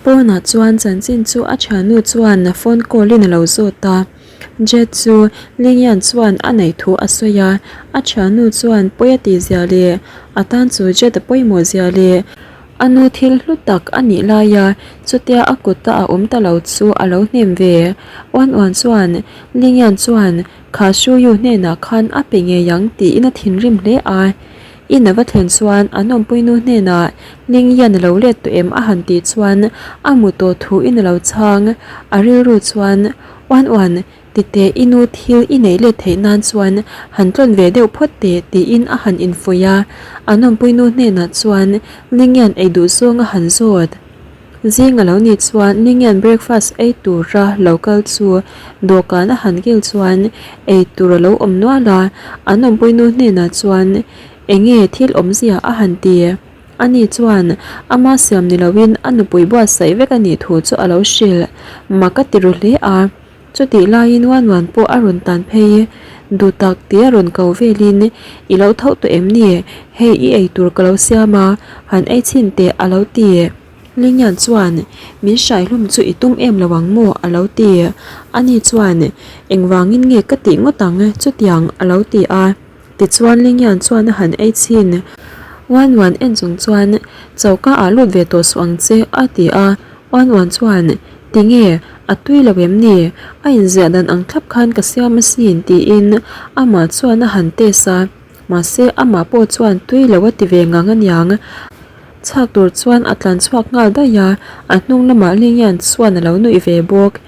Pawnah chuan chanchin chu a thiannu chuan phone call in a lo zawt a. Jet chu Lingyan chuan a neih thu a sawi a, a thiannu chuan pawi a tih zia leh a tan chu Jet a pawimawh zia leh a nu thil hlu tak a nih laia chutia a kuta a awm ta lo chu a lo hnem ve. Uan uan chuan Lingyan chuan kha Shuyu hnenah khan a pe ngei ang tiin a thinrim hle a. In a va thlen chuan an awmpuinu hnenah Lingyan a lo let tawh em a han tih chuan a mu tawh thu in a lo chhang. A rilru chuan Uan uan, titeh i nu thil i neih let theih nan chuan han tlawn ve deuh phawt teh tiin a han infuih a. An awmpuinu hnenah chuan Lingyan ei duh zawng a han zawt. Zing a lo nih chuan Lingyan breakfast ei tura lo kal chu dawhkan a han kil chuan ei tur a lo awm nual a, an awmpuinu hnenah chuan enge thil awmzia a han ti. Ani chuan ama siam ni loin a nupui buatsaih vek a nih thu chu a lo hrilh. Mak a ti ru hle a, chutih laiin Uanuan pawh a rawn tan phei. Duh tak tia rawn ko velin, I lo tho tawh em ni? Hei i ei tur ka lo siam a, han ei chhin teh a lo ti. Lingyan chuan, Min hrai hlum chu i tum em lo ang maw? a lo ti. Ani chuan, Engvangin nge ka tih ngawt ang chutiang? a lo ti a. Tichuan Lingyan chuan a han ei chhin. Uan Uan en chung chuan, Choka ah lut ve tawh suh ang che, a ti a. Uan Uan chuan, Tinge, a tui lo em ni? A inziah dan ang thlap khan ka siam asin, tiin amah chuan a han test a. Mahse, amah pawh chuan tui lo a ti ve ngang aniang. Chhak tur chuan a tlan chhuak nghal daih a, a hnung lamah Lingyan chuan a lo nuih ve bawk.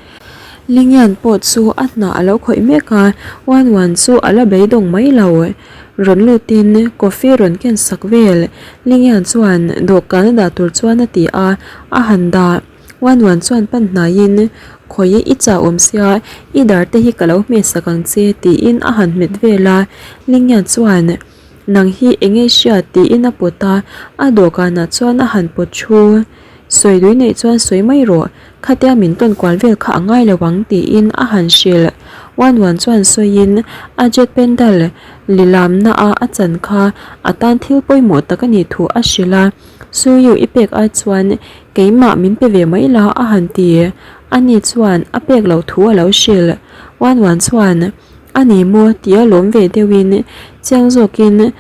Lingyan pawh chu a hna a lo khawih mek a, Wan Wan chu a la beidawng mai lo. Rawn lutin coffee rawn ken sak vel. Lingyan chuan dawhkan a dah tur chuan a ti a, a han dah. Wan Wan chuan pan hnaiin, Khawi i chah awm sia, i dar te hi ka lo hmet sak ang che tiin a han hmet vel a. Lingyan chuan, Nang hi eng nge hriat tiin a pawt a, a dawhkanah chuan a han pawt thu. Sawi dui neih chuan sawi mai rawh, khatia min tawn kual vel kha a ngai lo ang tiin a han hrilh. Uan uan chuan sawiin a jet pendal lilamna a a chan kha a tan thil pawimawh tak a nih thu a hrilh a, Suyu i pek ai chuan keimah min pe ve mai la a han ti. Ani chuan a pek loh thu a lo hrilh. Uan uan chuan A ni maw? tia lawm ve deuhin chiang zawkin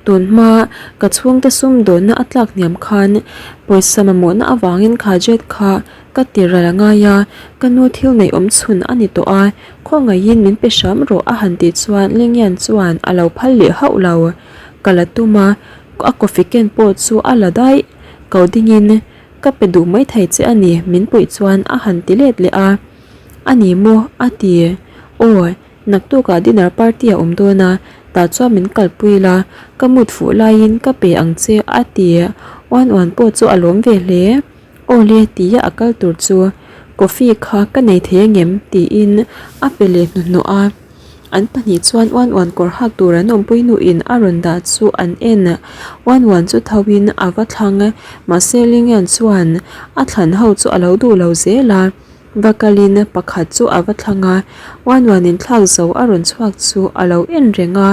tun hma ka chhungte sumdawnna a tlak hniam khan pawisa mamawhna avangin kha jet kha ka ti ral a ngai a, ka nu thil neih awm chhun a ni tawh a, khawngaihin min pe hram rawh a han tih chuan Lingyan chuan a lo phal leh hauh lo. Ka la tum a, a coffee ken pawh chu a la daih. Ko dingin ka pe duh maithei che a ni min puih chuan a han ti let leh a. A ni maw? a ti. Aw, naktukah dinner party a awm dawn a, tah chuan min kalpui la, ka mut fuh laiin ka pe ang che a ti. Uan uan pawh chu a lawm ve hle. Aw le tia a kal tur chu coffee kha ka nei thei angem tiin a pe leh hnuhnawh a. An pahnih chuan uan uan kawr hak tur an awmpui hnuin a rawn dah chu an en. Uan uan chu tho in a va thlang, mahse Lingyan chuan a thlan ho chu a lo duh lo zel a. Va kalin pakhat chu a va thlang a, uan uan in thlak zo a rawn chhuak chu a lo en reng a,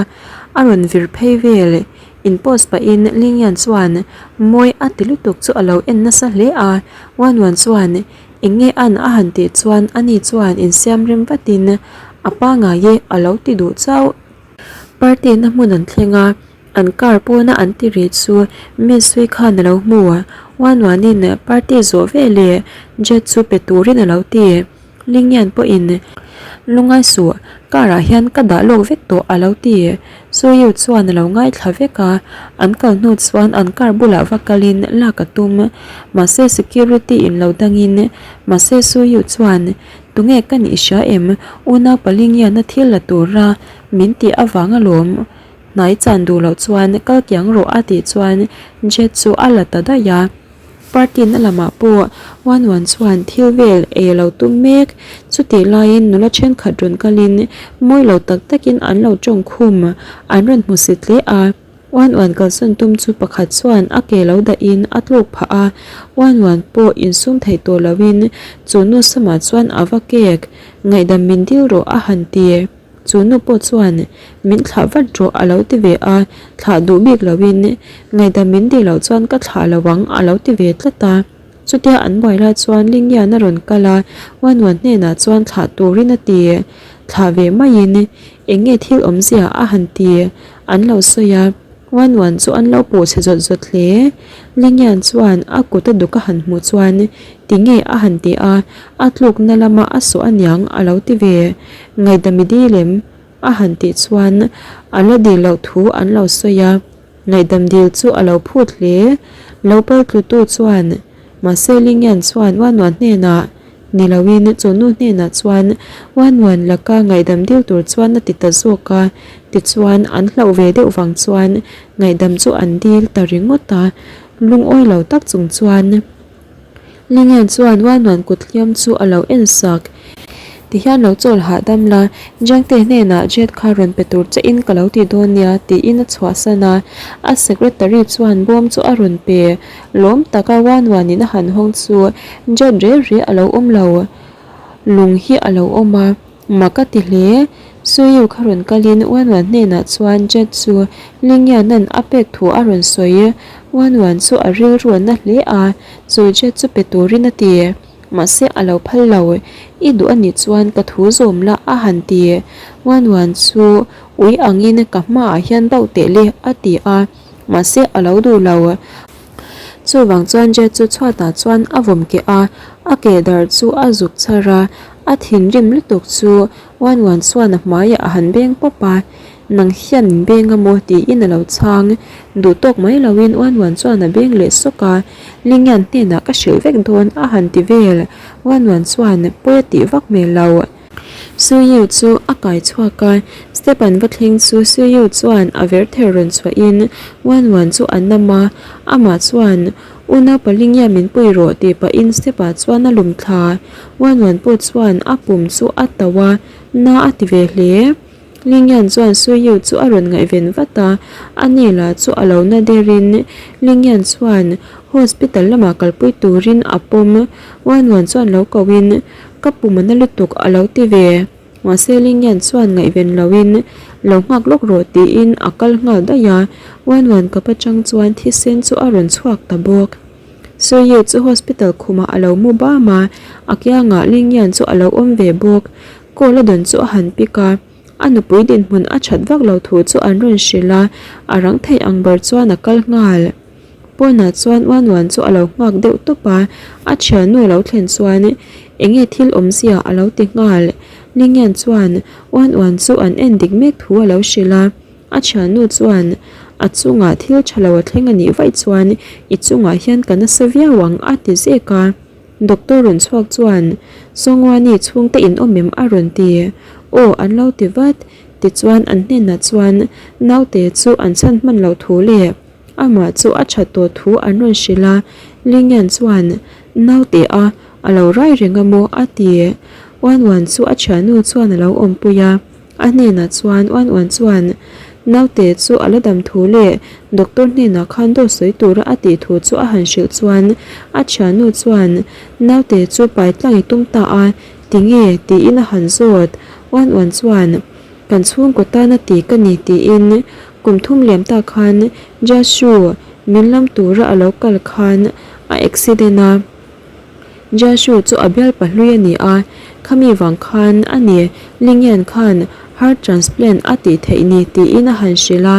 a rawn vir phei vel. In post pahin Lingyan chuan mawi a ti lutuk chu a lo en nasa hle a, uan uan chuan eng nge an a han tih chuan ani chuan insiam rem vatin a pangai e a lo ti duh chauh. Party na hmun an thleng a. An car pawna an ti ri chu Miss Sui khan a lo hmu. Uan uanin party zawh ve leh jet chu pe turin a lo ti. Lingyan pawhin Lungai suh, car ah hian ka dah lawk vek tawh a lo ti. Suiu chuan a lo ngaithla vek a, an kal hnu chuan an car bulah va kalin lak a tum. Mahse security in lo dangin mahse Suiu chuan Tunge ka nih hria em? Unau Palingiana thil la tura min tih avang alawm. Hnai chan duh loh chuan kal kiang rawh a tih chuan Jet chu a la ta daih a. Party na lamah pawh Wan Wan chuan thil vel ei a lo tum mek. Chutih laiin nula thenkhat rawn kalin mawi lo tak takin an lo tawng khum an rawn hmu si tle a. Wan Wan kalsawn tum chu pakhat chuan a ke lo dahin a tluk phah a. Wan Wan pawh insum theih tawh loin chu nu samah chuan a va kek. Ngaihdam min dil rawh a han ti. Chu nu pawh chuan min thlah vat rawh a lo ti ve a, thlah duh bik loin ngaihdam min tih loh chuan ka thlah lo ang a lo ti ve tlat a. Chutia an buai lai chuan Lingyan a rawn kal a, Wan Wan hnenah chuan thlah turin a ti. Thlah ve maiin eng nge thil awmzia a han ti an lo sawi a, Wan Wan chu an lo puh chhe zawt zawt hle. Lingyan chuan a kut a duk a han hmuh chuan ti nge a han ti a, a tlukna lama a sawh aniang a lo ti ve. Ngaihdami dil em? A han tih chuan a la dil loh thu an lo sawi a, ngaihdam dil chu a lo phut hle. Lo pal tlutu chuan mahse Lingyan chuan Uanuan hnenah ni loin chu nu hnenah chuan Uanuan laka ngaihdam dil tur chuan a ti ta zawk a, tichuan an hlauh ve deuh vang chuan ngaihdam chu an dil ta ringawt a, lungawi lo tak chung chuan. Lingian chuan Uanuan kut hliam chu a lo en sak. Tihian lo chawl hahdam la, Jangte hnenah jet kha rawn pe tur che in ka lo ti dawn nia tiin a chhuahsan a. A secretary chuan bawm chu a rawn pe. Lawm taka Uanuanin a han hawng chu jet rel rel a lo awm lo. Lung hi a lo awm a. Mak a ti hle. Suiu kha rawn kalin Uanuan hnenah chuan Jet chu Lingyanan a pek thu a rawn sawi. Uanuan chu a rilru a na hle a, chu Jet chu pe turin a ti. Mahse a lo phal lo. I duh a nih chuan ka thu zawm la a han ti. Uanuan chu ui angin ka hmaah hian bauh teh le a ti a, mahse a lo duh lo. Chuvang chuan Jet chu chhuatah chuan a vawm keh a, a keh dar chu a zuk char a, a thinrim lutuk chu Wan Wan chuan a hmaiah a han beng pawp a, Nang hian min beng a maw? tiin a lo chhang. Duh tawk mai loin Wan Wan chuan a beng leh sawk a, Lingyan hnenah ka hrilh vek dawn a han ti vel. Wan Wan chuan pawi a tih vak hmel lo. Suyu chu a kai chhuak a, step an va thleng chu Suyu chuan a ver ther rawn chhuahin Wan Wan chu a nam a, amah chuan Unau Palingia min pui rawh tih pahin step ah chuan a lum thla. Wan Wan pawh chuan a pum chu a tauh a, na a ti ve hle. Lingyan chuan Suyu chu a rawn ngaihven vat a, a ni lah chu a lo na derin Lingyan chuan hospital lamah kalpui turin a pawm. Wan Wan chuan lo kohin Ka pum a na lutuk a lo ti ve. Mahse Lingyan chuan ngaihven loin lo nghak lawk rawh tiin a kal nghal daih a, Wan Wan kap atang chuan thisen chu a rawn chhuak ta bawk. Suyu chu hospital khumah a lo mu bam a, a kiangah Lingyan chu a lo awm ve bawk. Call a dawn chu a han pick a, a nupui dinhmun a that vak lo thu chu an rawn hrilh a, a rang theih ang ber chuan a kal nghal. Pawnah chuan Uan Uan chu a lo nghak deuh tawp a, a thiannu a lo thlen chuan eng nge thil awmzia a lo ti nghal. Lingyan chuan Uan Uan chu an en dik mek thu a lo hrilh a, a thiannu chuan a chungah thil tha lo a thleng a nih vaih chuan i chungah hian ka nasa viau ang a ti zek a. Doctor rawn chhuak chuan Sawngwani chhungte in awm em a rawn ti. Aw an lo ti vat. Tichuan an hnenah chuan naute chu an chhan hman loh thu leh amah chu a that tawh thu an rawn hrilh a. Lingyan chuan naute a a lo rai reng a maw a ti. Uan Uan chu a thiannu chuan a lo awmpui a. A hnenah chuan Uan Uan chuan naute chu a la dam thu leh doctor hnenah khan dawt sawi tura a tih thu chu a han hrilh chuan a thiannu chuan naute chu pai tlang i tum ta a tinge tiin a han zawt. Uan Uan chuan kan chhungkaw tana ti ka ni tiin kum thum liam ta khan Jashu min lam tura a lo kal khan a accident a. Jashu chu a bial pahlui a ni a, khami vang khan a ni Lingyan khan heart transplant a tih theih ni tiin a han hrilh a.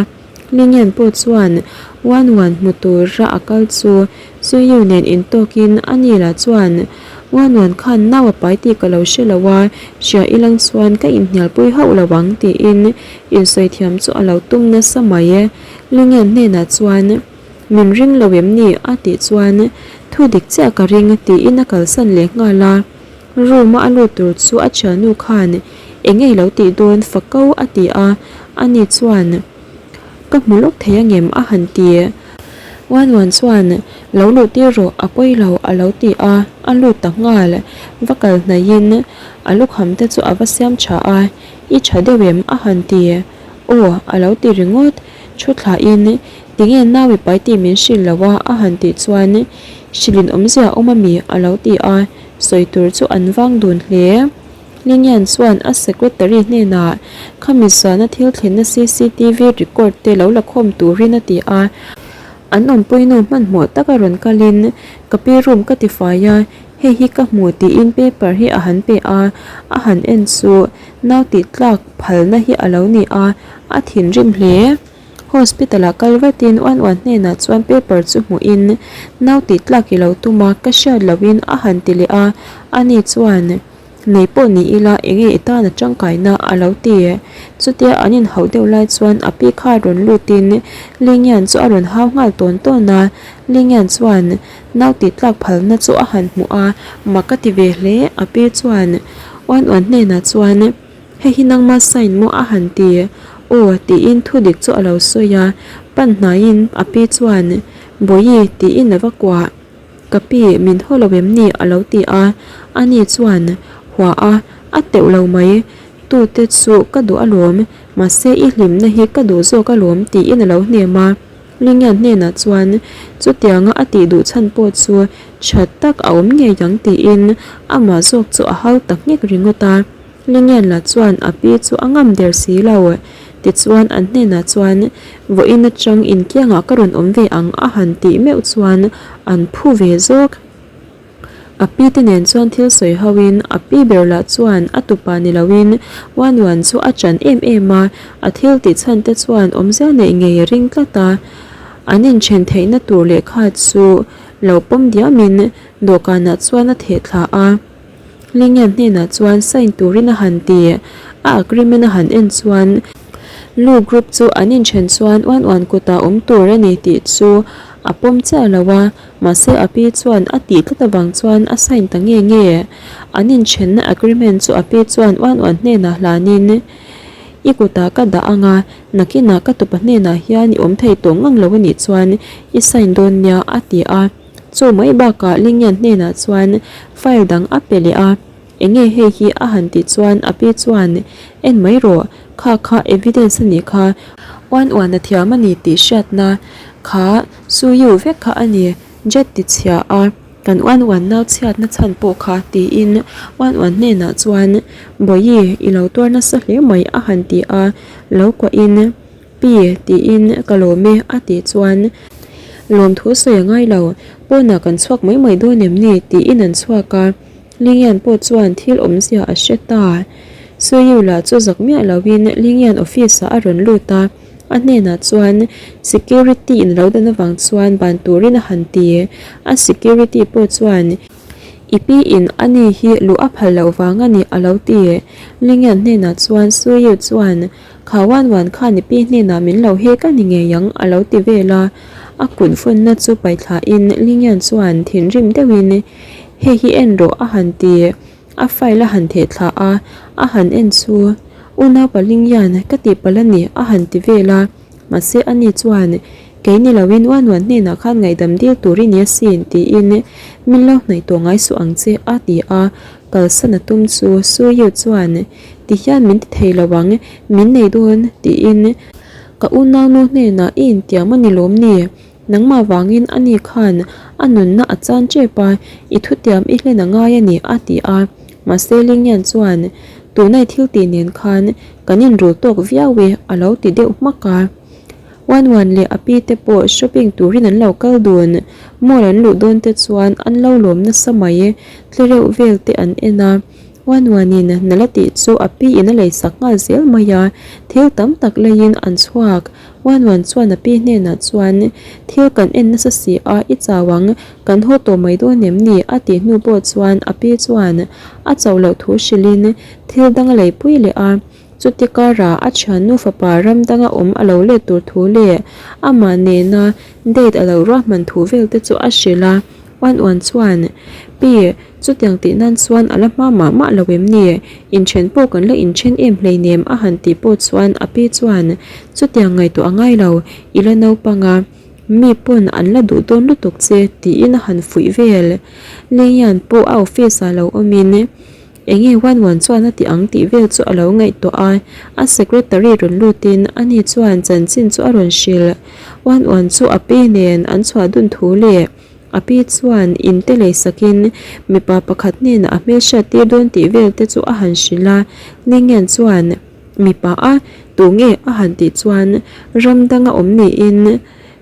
Lingyan pawh chuan Wan Wan hmu tura a kal chu Suiyu nen intawkin a ni lah chuan Wan Wan khan nau a pai tih ka lo hre lo a, hria ilang chuan ka inhnialpui hauh lo ang tiin insawi thiam chu a lo tum nasa mai e. Lingyan hnenah chuan. Min ring lo em ni? a tih chuan thu dik chiah ka ring tiin a kalsan leh nghal a. Room a a lut tur chu a thiannu khan eng nge lo tih dawn fako a ti a, ani chuan ka hmu lawk thei angem a han ti. Wan Wan chuan lo luh tir rawh a pawi lo a lo ti a, a lut ta nghal. Va kal hnaihin a lukham te chu a va siam tha a, I tha deuh em? a han ti. Aw a lo ti ringawt. Thu thlahin, Tinge nau i pai tih min hrilh lo a? a han tih chuan, Hrilhin awmzia awm ami? a lo ti a, sawi tur chu an vang dun hle. Lingyan chuan a secretary hnenah, Khami zana thil thlenna cctv record te lo la khawm turin a ti a. An awmpuinu hmanhmawh taka rawn kalin ka pi room ka ti fai a, hei hi ka hmu tiin paper hi a han pe a, a han en chu nau tih tlak phalna hi a lo ni a, a thinrim hle. Hospital ah kal vatin uan uan hnenah chuan paper chu hmuhin nau tih tlak i lo tum a, ka hriat lohin a han ti leh a, ani chuan Nei pawh ni ila enge i tan a tangkaina a lo ti. Chutia an inhauh deuh lai chuan a pi kha rawn lutin Lingian chu a rawn hau nghal tawn tawn a, Lingian chuan nau tih tlak phalna chu a han hmuh a, mak a ti ve hle, a pi chuan uan uan hnenah chuan Hei hi nangma sign maw a han ti? Aw tiin thu dik chu a lo sawi a, pan hnaiin a pi chuan Bawihi tiin a va kuah. Ka pi, min haw lo em ni? a lo ti a, ani chuan hua a, a teuh lo mai, tute chu ka duh alawm, mahse i hlimna hi ka duh zawk alawm tiin a lo hnem a. Lingian hnenah chuan chutianga a tih duh chhan pawh chu tha tak a awm ngei ang tiin amah zawk chu a hau ta nghek ringawt a. Lingian lah chuan a pi chu a ngam der si lo. Tichuan an hnenah chuan vawiin atang inkiangah ka rawn awm ve ang a han tih meuh chuan an phu ve zawk. A pi te nen chuan thil sawi hoin a pi ber lah chuan a tupa ni loin Wan Wan chu a chan em em a, a thil tih chhan te chuan awmzia neih ngei a ring tlat a. An inthen theihna tur lehkha chu lo pawm diamin dawhkanah chuan a theh thla a. Lingian hnenah chuan sign turin a han ti. A agreement a han en chuan Lu group chu an inthen chuan uan uan kutah awm tur a ni tih chu a pawm chiah lo a, mahse a pi chuan a tih tlat avang chuan a sign ta nge nge. An inthenna agreement chu a pi chuan uan uan hnenah hlanin, I kutah ka dah ang a, nakinah ka tupa hnenah hian i awm thei tawh ngang lo a nih chuan i sign dawn nia a ti a. Chu mai bakah Lingian hnenah chuan file dang a pe leh a, Enge hei hi a han tih chuan a pi chuan, En mai rawh, kha kha evidence a nih kha, uan uan a thiam a ni tih hriatna kha Suyu vek kha a ni, Jet ti chhia a, kan uan uan nau chhiatna chhan pawh kha tiin uan uan hnenah chuan, Bawihi, i lo tuar nasa hle mai a han ti a, lo kuahin. Pi, tiin ka lawm e a tih chuan lawmthu sawi a ngai lo, pawnah kan chhuak mai mai dawn em ni tiin an chhuak a, Lingian pawh chuan thil awmzia a hre ta. Suiyu lah chu zak miah loin Lingian office ah a rawn lut a, a hnenah chuan security in lo dan avang chuan ban turin a han ti, a security pawh chuan I pi in a ni hi luh a phal loh vang a ni a lo ti. Lingian hnenah chuan Suiyu chuan Kha uan uan khan i pi hnenah min lo hek a ni ngei ang a lo ti vel a, a kut vawnna chu paithlain Lingian chuan thinrim deuhin Hei hi en rawh a han ti, a file a han theh thla a, a han en chu Unaupa Lingian ka tihpalh a ni a han ti vel a, mahse ani chuan Kei ni loin uan uan hnenah khan ngaihdam dil tur i ni asin tiin min lo hnaih tawh ngai suh ang che a ti a, kalsan a tum chu Suiyu chuan Ti hian min ti thei lo ang, min nei dawn tiin ka unaunu hnenah i intiam a ni lawm ni? Nangmah vangin ani khan a nunna a chan tep a, i thutiam i hlen a ngai a ni a ti a. Mahse Lingyan chuan tuna i thil tih nen khan kan inrul tawk viau e a lo ti deuh hmak a. Wan Wan leh a pi te pawh shopping turin an lo kal dun. Mall an luh dawn te chuan an lo lawm nasa mai, tlereuh vel te an en a. Wan Wanin nala tih chu a pi in a lei sak nghal zel mai a, thil tam tak leiin an chhuak. Wan Wan chuan a pi hnenah chuan, Thil kan en nasa si a, i chau ang, kan haw tawh mai dawn em ni? a tih hnu pawh chuan a pi chuan a chauh loh thu hrilhin thil dang a leipui leh a. Chuti karah a thiannu fapa ram danga awm a lo let tur thu leh amah nena date a lo ruahman thu vel te chu a hrilh a. Uan uan chuan, Pi, chutiang tih nan chuan a la hma mah mah lo em ni? Inthen pawh kan la inthen em hleinem a han tih pawh chuan a pi chuan, Chutiang ngaihtuah a ngai lo, i la naupang a, mi pawn an la duh dawn lutuk che tiin a han fuih vel. Lengyan pawh a office ah lo awmin, Enge Wan Wan chuan a ti ang tih vel chu a lo ngaihtuah a, a secretary rawn lutin ani chuan chanchin chu a rawn hrilh. Wan Wan chu a pi nen an chhuah dun thu leh a pi chuan in te lei sakin mipa pakhat hnenah a hmelhriat tir dawn tih vel te chu a han hrilh a, Ningian chuan mipa a tu nge a han tih chuan ram danga awm niin.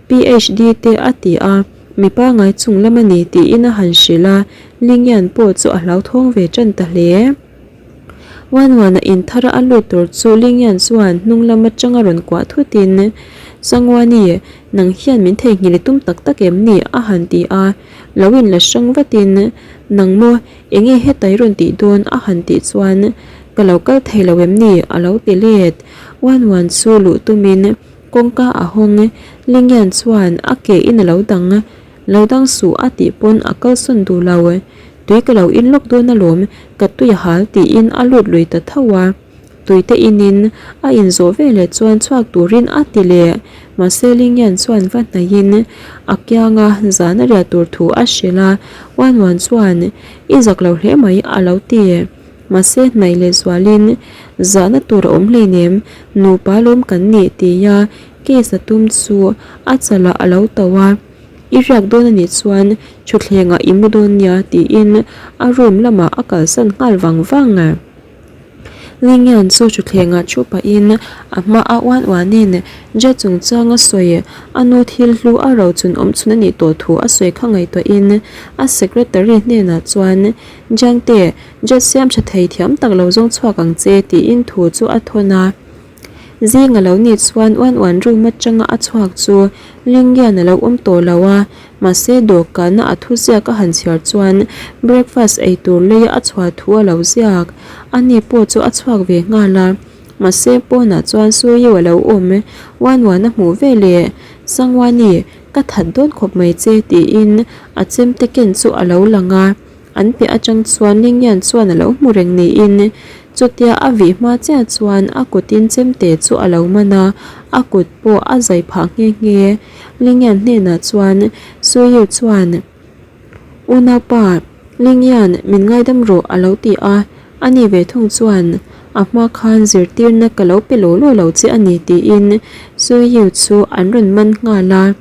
PHD te a ti a, mi pangai chung lam a ni tiin a han hrilh a, Lingyan pawh chu a hlauthawng ve tan ta hle. Wanwana inthara a lut tur chu Lingyan chuan hnung lam atanga rawn kuah thutin, Sangwani, nang hian min theihnghilh i tum tak tak em ni? a han ti a, lo in la hrang vatin, Nang maw, enge heta i rawn tih dawn? a han tih chuan, Ka lo kal thei lo em ni? a lo ti let. Wanwan chu luh tumin kawngka a hawng, Lingyan chuan a ke in a lo dang. Lo dang suh a tih pawn a kalsawn duh lo. Tui ka lo in lawk dawn alawm, ka tui a hal tiin a lut lui ta tho a. Tui te inin a inzawh veleh chuan chhuak turin a ti leh. Mahse Lingyan chuan va hnaihin a kianga zan a riah tur thu a hrilh a, Wan Wan chuan i zak lo hle mai a lo ti. Mahse hnaih leh zualin zahna tur a awm hleinem, nupa lawm kan nih tia case a tum chu a chalah a lo to a, I riak dawn a nih chuan thutthlengah i mu dawn nia tiin a room lamah a kalsan nghal vang vang. Lingyan chu thutthlengah thu pahin a hma a uan uanin Jet chungchang a sawi, a nu thil hlu a rochun awm chhun a nih tawh thu a sawi kha ngaihtuahin a secretary hnenah chuan Jiangte, Jet siam tha thei thiam tak lo zawng chhuak ang che tiin thu chu a thawn a. Zing a lo nih chuan uan uan room atanga a chhuak chu Lingian a lo awm tawh lo a, mahse dawhkana a thu ziak a han chhiar chuan breakfast ei tur leia a chhuah thu a lo ziak. Ani pawh chu a chhuak ve nghal a, mahse pawnah chuan Suiu a lo awm uan uan a hmuh ve leh Sangwani ka that dawn khawp mai che tiin a chemte ken chu a lo lang a. An piah atang chuan Lingyan chuan a lo hmu reng niin chutia a vih hma chiah chuan a kutin chemte chu a lo man a, a kut pawh a zai phah nghe nghe. Lingyan hnenah chuan Suiyu chuan, Unaupa, Lingyan, min ngaidam rawh a lo ti a, ani ve thung chuan, A hma khan zirtirna ka lo pe law law lo che a ni tiin Suiyu chu an rawn man nghal a.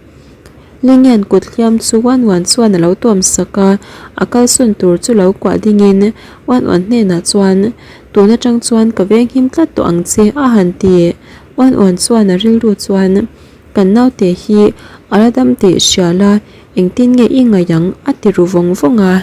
Lingyan kut hliam chu Wan Wan chuan a lo tuam sak a, a kalsawn tur chu lo kuah dingin Wan Wan hnenah chuan, Tun atang chuan ka veng him tlat tawh ang che, a han ti. Wan Wan chuan a rilru chuan, Kan naute hi a la dam tih hria la, engtin nge i ngaih ang? a ti ru vawng vawng a.